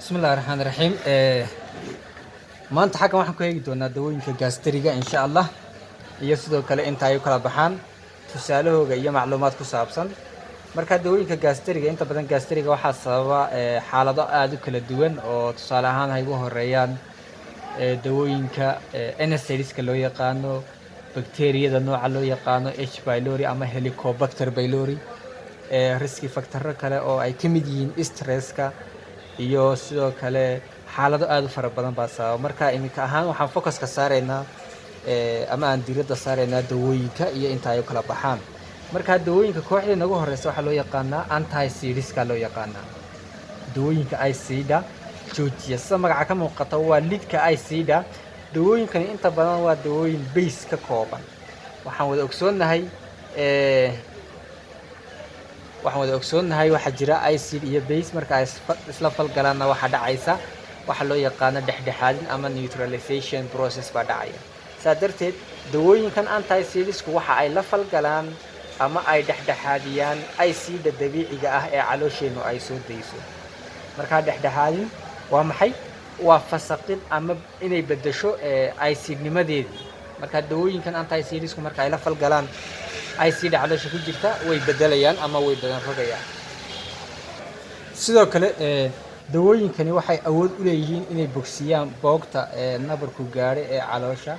Bismillahi raxmaani raxiim. Maanta xaggan waxaan ku eegi doonaa dawooyinka gaasteriga, insha Allah, iyo sidoo kale inta ay u kala baxaan, tusaalahooga iyo macluumaad ku saabsan. Marka dawooyinka gaasteriga, inta badan gaasteriga waxaa sababa xaalado aada u kala duwan, oo tusaale ahaan ay ugu horeeyaan dawooyinka NSAIDska loo yaqaano, bakteeriyada nooca loo yaqaano H pylori ama Helicobacter pylori, risk factoro kale oo ay ka mid yihiin stresska, iyo sidoo kale xaalado aada u fara badan baa sababa. Marka iminka ahaan waxaan focuska saaraynaa ama aan diiradda saaraynaa dawooyinka iyo inta ay u kala baxaan. Marka dawooyinka kooxda nagu horeysa waxaa loo yaqaanaa antacidska loo yaqaanaa, dawooyinka acida joojiya. Sida magaca ka muuqata, waa lidka acida. Dawooyinkani inta badan waa dawooyin base ka kooban. Waxaan wada ogsoonnahay waxaa jira acid iyo base. Marka ay isla falgalaanna, waxaa dhacaysa waxa loo yaqaano dhexdhexaadin ama neutralization process baa dhacaya. Saa darteed dawooyinkan antacidsku waxa ay la falgalaan ama ay dhexdhexaadiyaan acida dabiiciga ah ee caloosheennu ay soo dayso. Markaa dhexdhexaadin waa maxay? Waa fasaqid ama inay beddesho acidnimadeedii. Marka dawooyinkan antacidsku marka ay la falgalaan acida caloosha ku jirta, way bedelayaan ama way badan rogayaan. Sidoo kale dawooyinkani waxay awood u leeyihiin inay bogsiyaan boogta nabarku gaadhay ee caloosha,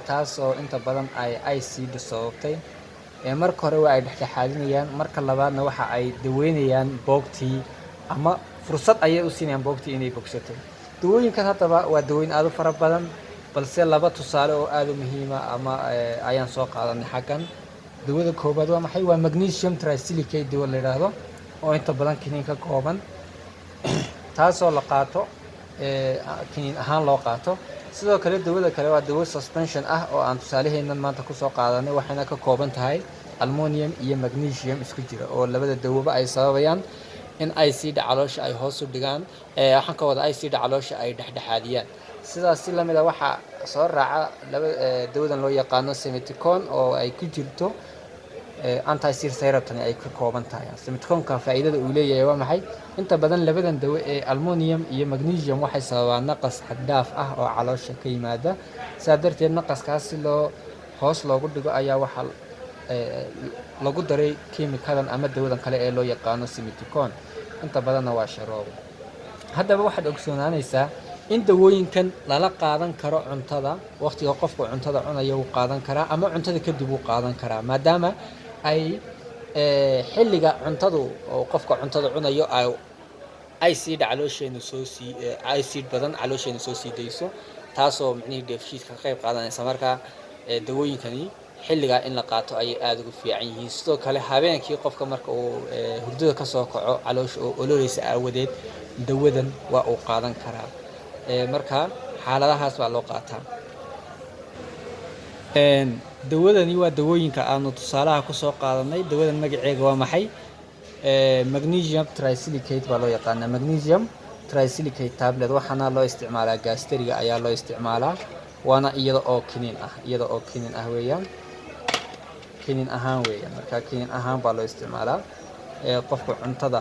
taasoo inta badan ay acid sababtay. Marka hore waa ay dhexdhexaadinayaan, marka labaadna waxa ay daweynayaan boogtii ama fursad ayay u siinayaan boogtii inay bogsato. Dawooyinkan haddaba waa dawooyin aada u fara badan, balse laba tusaale oo aada u muhiima ama ayaan soo qaadanay xaggan. Dawada koobaad waa maxay? Waa magnesium trisilicate dawo la yidhaahdo, oo inta badan kiniin ka kooban, taasoo la qaato, kiniin ahaan loo qaato. Sidoo kale dawada kale waa dawo suspension ah oo aan tusaaleheennan maanta kusoo qaadanay, waxayna ka kooban tahay aluminium iyo magnesium isku jira, oo labada dawoba ay sababayaan in acida caloosha ay hoos u dhigaan, waxaan ka wada acida caloosha ay dhexdhexaadiyaan. Sidaas si lamid a waxaa soo raaca laba dawadan loo yaqaano simethicone, oo ay ku jirto antacid syruptani ay ka kooban tahay. Simethiconeka faa'iidada uu leeyahay waa maxay? Inta badan labadan dawo ee aluminium iyo magnesium waxay sababaan naqas xad dhaaf ah oo caloosha ka yimaada. Sidaa darteed naqaskaas si loo hoos loogu dhigo ayaa waxaa lagu daray kiimikadan ama dawadan kale ee loo yaqaano simethicone. Inta badanna waa sharoobo. Haddaba waxaad ogsoonaanaysaa in dawooyinkan lala qaadan karo cuntada. Waqtiga qofku cuntada cunayo wuu qaadan karaa ama cuntada kadib wuu qaadan karaa, maadaama ay xilliga cuntadu oo qofka cuntada cunayo ay acid caloosheenu soo sii acid badan caloosheenu soo sii dayso, taasoo micnihii dheefshiidka ka qayb qaadanaysa. Marka dawooyinkani xilligaa in la qaato ayay aada ugu fiican yihiin. Sidoo kale habeenkii qofka marka uu hurdada kasoo kaco, caloosha oo ololeysa aawadeed, dawadan waa uu qaadan karaa. Marka xaaladahaas baa loo qaataa. Dawadani waa dawooyinka aanu tusaalaha kusoo qaadanay. Dawadan magaceega waa maxay? Magnesium trisilicate baa loo yaqaanaa, magnesium trisilicate tablet. Waxaana loo isticmaalaa gaasteriga ayaa loo isticmaalaa, waana iyada oo kiniin ah, iyada oo kiniin ah weeyaan, kiniin ahaan weeyaan. Marka kiniin ahaan baa loo isticmaalaa. Qofka cuntada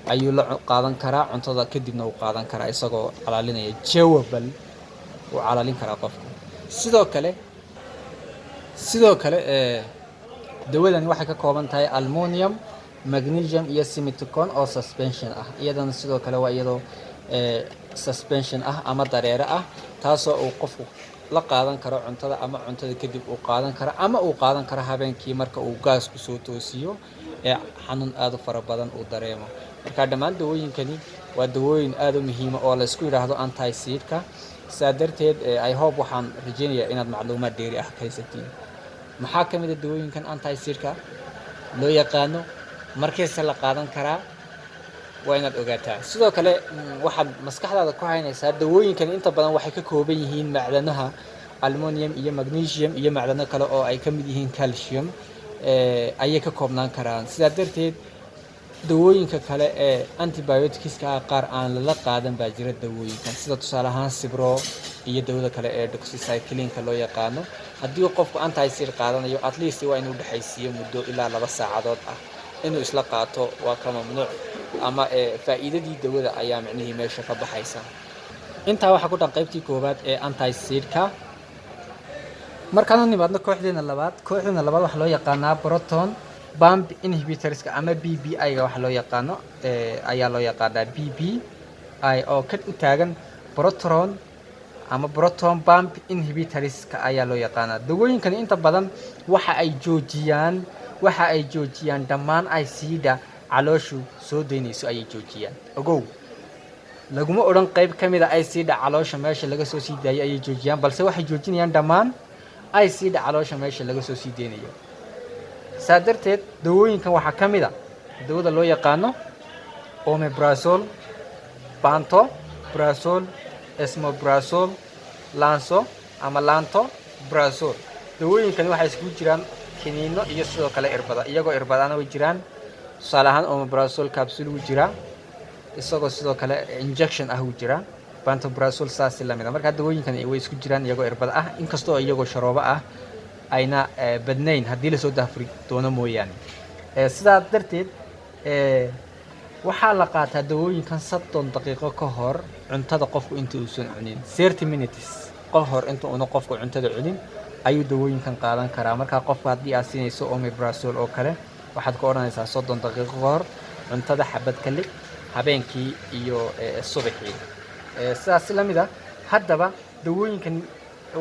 ayuu la qaadan karaa, cuntada kadibna uu qaadan karaa isagoo calaalinaya, chewable wuu calaalin karaa qofku. Sidoo kale dawadani waxay ka kooban tahay aluminium, magnesium iyo simethicone oo suspension ah. Iyadana sidoo kale waa iyadoo suspension ah ama dareere ah, taasoo uu qofku la qaadan karo cuntada ama cuntada kadib uu qaadan karo, ama uu qaadan karo habeenkii marka uu gaasku soo toosiyo ee xanuun aada u fara badan uu dareemo. Marka dhammaan dawooyinkani waa dawooyin aada u muhiima oo la isku yidhaahdo antacidka. Sidaa darteed I hope, waxaan rajeynayaa inaad macluumaad dheeri ah ka haysatiin. Maxaa ka mid a dawooyinkan antacidka loo yaqaano? Markeese la qaadan karaa? Waa inaad ogaataa. Sidoo kale waxaad maskaxdaada ku haynaysaa dawooyinkan inta badan waxay ka kooban yihiin macdanaha aluminium iyo magnesium iyo macdano kale oo ay ka mid yihiin calcium ayay ka koobnaan karaan. Sidaa darteed dawooyinka kale ee antibioticska ah qaar aan lala qaadan baa jira dawooyinkan, sida tusaale ahaan cipro iyo dawada kale ee doxycyclineka loo yaqaano. Haddii qofku antacid qaadanayo, at least waa inuu dhexaysiiyo muddo ilaa 2 saacadood ah. Inuu isla qaato waa ka mamnuuc. Ama faa'iidadii dawada ayaa micnihii meesha ka baxaysa. Intaa waxaa ku dhan qaybtii koowaad ee antacidka. Markaan u nimaadno kooxdeena labaad, kooxdeena labaad waxaa loo yaqaanaa proton pump inhibitorska ama PPI ga waxa loo yaqaano ayaa loo yaqaanaa PPI, oo ka u taagan proton ama proton pump inhibitorska ayaa loo yaqaanaa. Dawooyinkani inta badan waxa ay joojiyaan dhammaan acida calooshu soo daynayso ayay joojiyaan. Ogow, laguma odhan qayb ka mid a acida caloosha meesha laga soo sii daayay ayay joojiyaan, balse waxay joojinayaan dhammaan acida caloosha meesha laga soo sii deynayo. Saa darteed dawooyinkan waxaa ka mid a dawada loo yaqaano omeprazole, pantoprazole, esomeprazole, lanso ama lansoprazole. Dawooyinkani waxay isugu jiraan kiniino iyo sidoo kale irbada. Iyagoo irbadana way jiraan. Tusaale ahaan, omeprazole capsule wuu jiraa, isagoo sidoo kale injection ah wuu jiraa. Pantoprazole saasi lamid a. Markaa dawooyinkani way isku jiraan iyagoo irbada ah, inkastoo iyagoo sharoobo ah ayna badnayn haddii lasoo daafuri doono mooyaane. Sidaa darteed waxaa la qaataa dawooyinkan 30 daqiiqo ka hor cuntada qofku inta uusan cunin. 30 minutes ka hor inta uuna qofku cuntada cunin ayuu dawooyinkan qaadan karaa. Markaa qofka haddii aad siinayso omeprazole oo kale, waxaad ku odhanaysaa 30 daqiiqo ka hor cuntada xabad ka liq, habeenkii iyo subaxii. Sidaas la mid a. Haddaba dawooyinkan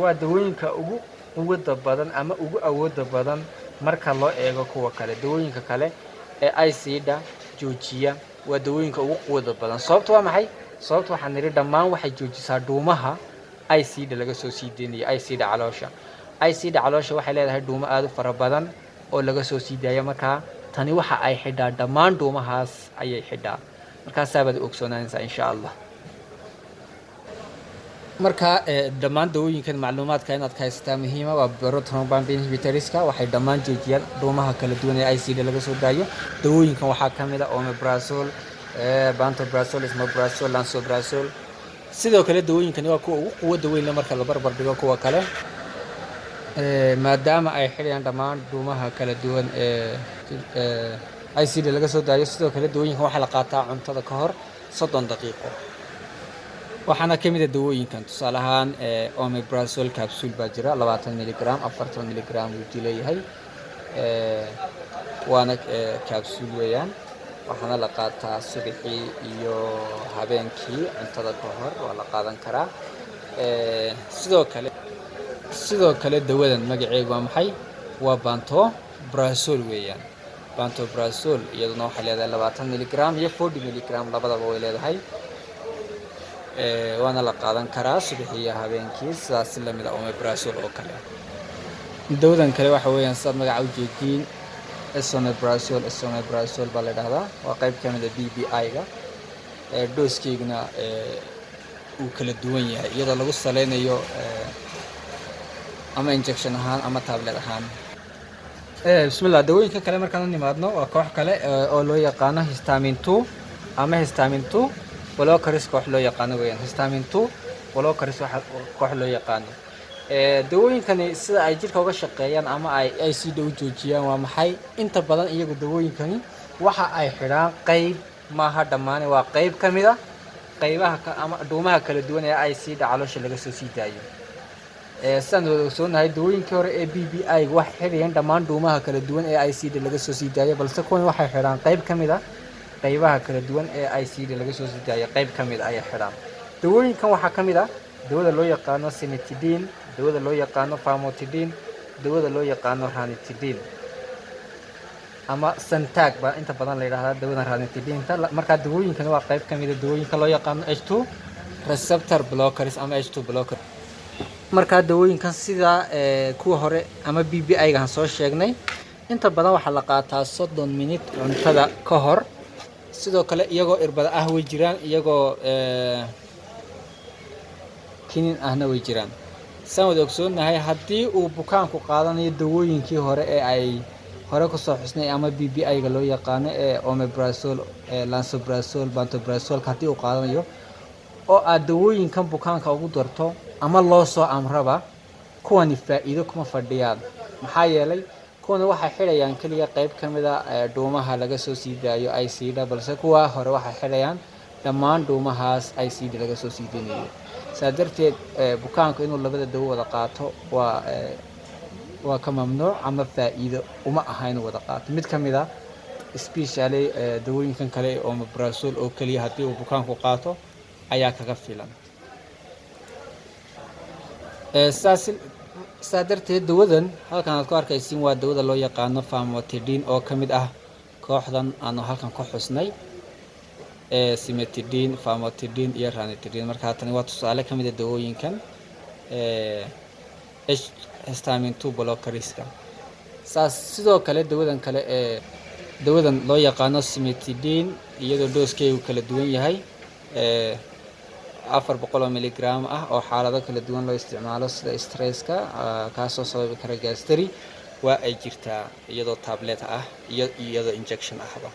waa dawooyinka ugu quwadda badan ama ugu awoodda badan marka loo eego kuwa kale. Dawooyinka kale ee acida joojiya waa dawooyinka ugu quwadda badan. Sababta waa maxay? Sababta waxaan nidhi dhammaan waxay joojisaa dhuumaha acida laga soo sii deynayo, acida caloosha. Acida caloosha waxay leedahay dhuumo aada u fara badan oo laga soo sii daayo. Markaa tani waxa ay xidhaa dhammaan dhuumahaas ayay xidhaa. Markaasaa baad ogsoonaanaysaa, insha Allah. Marka dhammaan dawooyinkan macluumaadka inaad ka haysataa muhiima. Waa proton pump inhibitorska, waxay dhammaan joojiyaan dhuumaha kala duwan ee acida laga soo daayo. Dawooyinkan waxaa ka mid a omeprazole, pantoprazole, esomeprazole, lansoprazole. Sidoo kale dawooyinkani waa kuwa ugu quwadda weyn marka la barbar dhigo kuwa kale, maadaama ay xidhayaan dhammaan dhuumaha kala duwan ee acida laga soo daayo. Sidoo kale dawooyinkan waxaa la qaataa cuntada ka hor 30 daqiiqo. Waxaana ka mid a dawooyinkan, tusaale ahaan, omeprazole capsule baa jira, 20 milligram, 40 milligram wuu leeyahay, waana capsule weeyaan. Waxaana la qaataa subaxii iyo habeenkii cuntada ka hor waa la qaadan karaa. Sidoo kale dawadan magaceegu waa maxay? Waa pantoprazole weeyaan. Pantoprazole iyaduna waxay leedahay 20 milligram iyo 40 milligram, labadaba way leedahay, waana la qaadan karaa subaxii iyo habeenkii, sidaas lamid a omeprazole oo kale. Dawadan kale waxa weeyaan, sidaad magaca ujeediin, esomeprazole. Esomeprazole baa la idhahdaa, waa qayb ka mid a PPI-ga. Dose-keyguna uu kala duwan yahay iyadoo lagu saleynayo ama injection ahaan ama tablet ahaan. Bismillah. Dawooyinka kale markaan u nimaadno waa koox kale oo loo yaqaano histamine two ama histamine two blockers. Koox loo yaqaano weeyaan histamine two blockers, waxa koox loo yaqaano. Dawooyinkani sida ay jirka uga shaqeeyaan ama ay acida u joojiyaan waa maxay? Inta badan iyagu dawooyinkani waxa ay xidhaan qayb, maaha dhammaane, waa qayb ka mid a qaybaha ama dhuumaha kala duwan ee acida caloosha laga soo sii daayo. Sidaan wada ogsoonahay, dawooyinkii hore ee PPI waxay xidhayaan dhammaan dhuumaha kala duwan ee acida laga soo sii daayo, balse kuwan waxay xidhaan qayb ka mid a qaybaha kala duwan ee acida laga soo sii daayo. Qayb ka mid a ayay xidhaan. Dawooyinkan waxaa ka mid ah dawada loo yaqaano cimetidine, dawada loo yaqaano famotidine, dawada loo yaqaano ranitidine ama Zantac baa inta badan la yidhahdaa dawadan ranitidinta. Markaa dawooyinkani waa qayb ka mid a dawooyinka loo yaqaano H2 receptor blockers ama H2 blocker. Markaa dawooyinkan sida kuwa hore ama PPI ga aan soo sheegnay, inta badan waxaa la qaataa 30 minute cuntada ka hor. Sidoo kale iyagoo irbada ah way jiraan, iyagoo kinin ahna way jiraan. Saan wada ogsoonahay, haddii uu bukaanku qaadanayo dawooyinkii hore ee ay hore kusoo xusnay ama PPI ga loo yaqaano ee omeprazole, lansoprazole, pantoprazolka, haddii uu qaadanayo oo aad dawooyinkan bukaanka ugu darto ama loo soo amraba, kuwani faa'iido kuma fadhiyaan. Maxaa yeelay Kuwana waxay xidhayaan keliya qeyb ka mid a dhuumaha laga soo sii daayo acid-da, balse kuwa hore waxay xidhayaan dhammaan dhuumahaas acid laga soo sii deynayo. Saa darteed bukaanku inuu labada dawo wada qaato waa ka mamnuuc ama faa'iido uma aha inuu wada qaato mid ka mid a, especially dawooyinkan kale ee omeprazole oo keliya haddii uu bukaanku qaato ayaa kaga filan. Saas saa darteed dawadan halkan aad ku arkaysiin waa dawada loo yaqaano famotidine, oo ka mid ah kooxdan aanu halkan ku xusnay ee cimetidine, famotidine iyo ranitidine. Marka tani waa tusaale ka mid ah dawooyinkan H histamine 2 blockerska. Saas sidoo kale dawadan kale ee dawadan loo yaqaano cimetidine, iyadoo dose-keegu kala duwan yahay, 400 oo milligram ah, oo xaalado kala duwan loo isticmaalo sida stresska kaasoo sababi kara gastritis, waa ay jirtaa iyadoo tablet ah iyo iyadoo injection ahba.